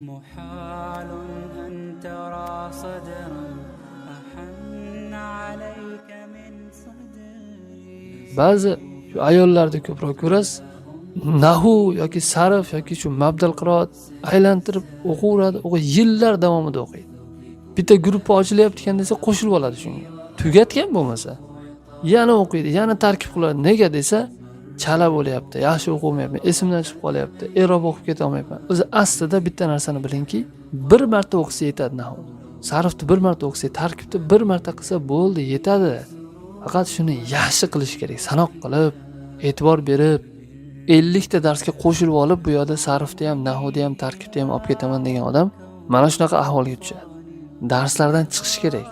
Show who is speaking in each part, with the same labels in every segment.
Speaker 1: محال أن ترى صدرا أحن عليك من صدري.
Speaker 2: Ba'zi shu ayollarda ko'proq ko'rasiz, nahu yoki sarf yoki shu mabdal qiroat aylantirib o'qiveradi, yillar davomida o'qiydi. Bitta gruppa ochilyapti ekan desa, qo'shilib oladi shunga. Tugatgan bo'lmasa, yana o'qiydi, yana tarkib qiladi. Nega desa, chala bo'lyapti, yaxshi o'qilmayapman, esimdan chiqib qolyapti, e'rob o'qib ketolmayapman. O'zi aslida bitta narsani bilingki, bir marta o'qisa yetadi nahu. Sarfni bir marta o'qisa, tarkibni bir marta qilsa bo'ldi, yetadi. Faqat shuni yaxshi qilish kerak, sanoq qilib, e'tibor berib, 50 ta darsga qo'shilib olib, bu yoqda sarfni ham, nahuni ham, tarkibni ham olib ketaman degan odam mana shunaqa ahvolga tushadi. Darslardan chiqish kerak.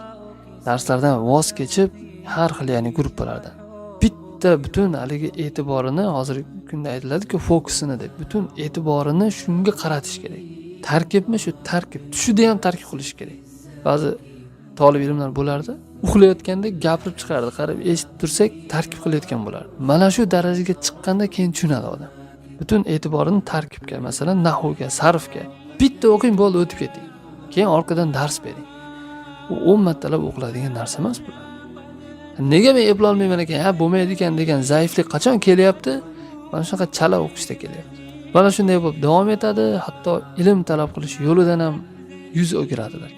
Speaker 2: Darslardan voz kechib, har xil, ya'ni gruppalardan. Bitta butun haligi e'tiborini, hozirgi kunda aytiladi-ku, fokusini deb, butun e'tiborini shunga qaratish kerak. Tarkibmi, shu tarkib, tushida ham tarkib qilish kerak. Ba'zi tolib ilmlar bo'lardi, uxlayotganda gapirib chiqardi, qarab eshitib tursak, tarkib qilayotgan bo'lardi. Mana shu darajaga chiqqanda keyin tushunadi odam. Butun e'tiborini tarkibga, masalan, nahuvga, sarfga. Bitta o'qing, bo'ldi, o'tib keting. Keyin orqadan dars bering. U 10 martalab o'qiladigan narsa emas bu. Nega men eplolmayman ekan, ha, bo'lmaydi ekan degan zaiflik qachon kelyapti? Mana shunaqa chala o'qishda kelyapti. Mana shunday bo'lib davom etadi, hatto ilm talab qilish yo'lidan ham yuz o'giradilar.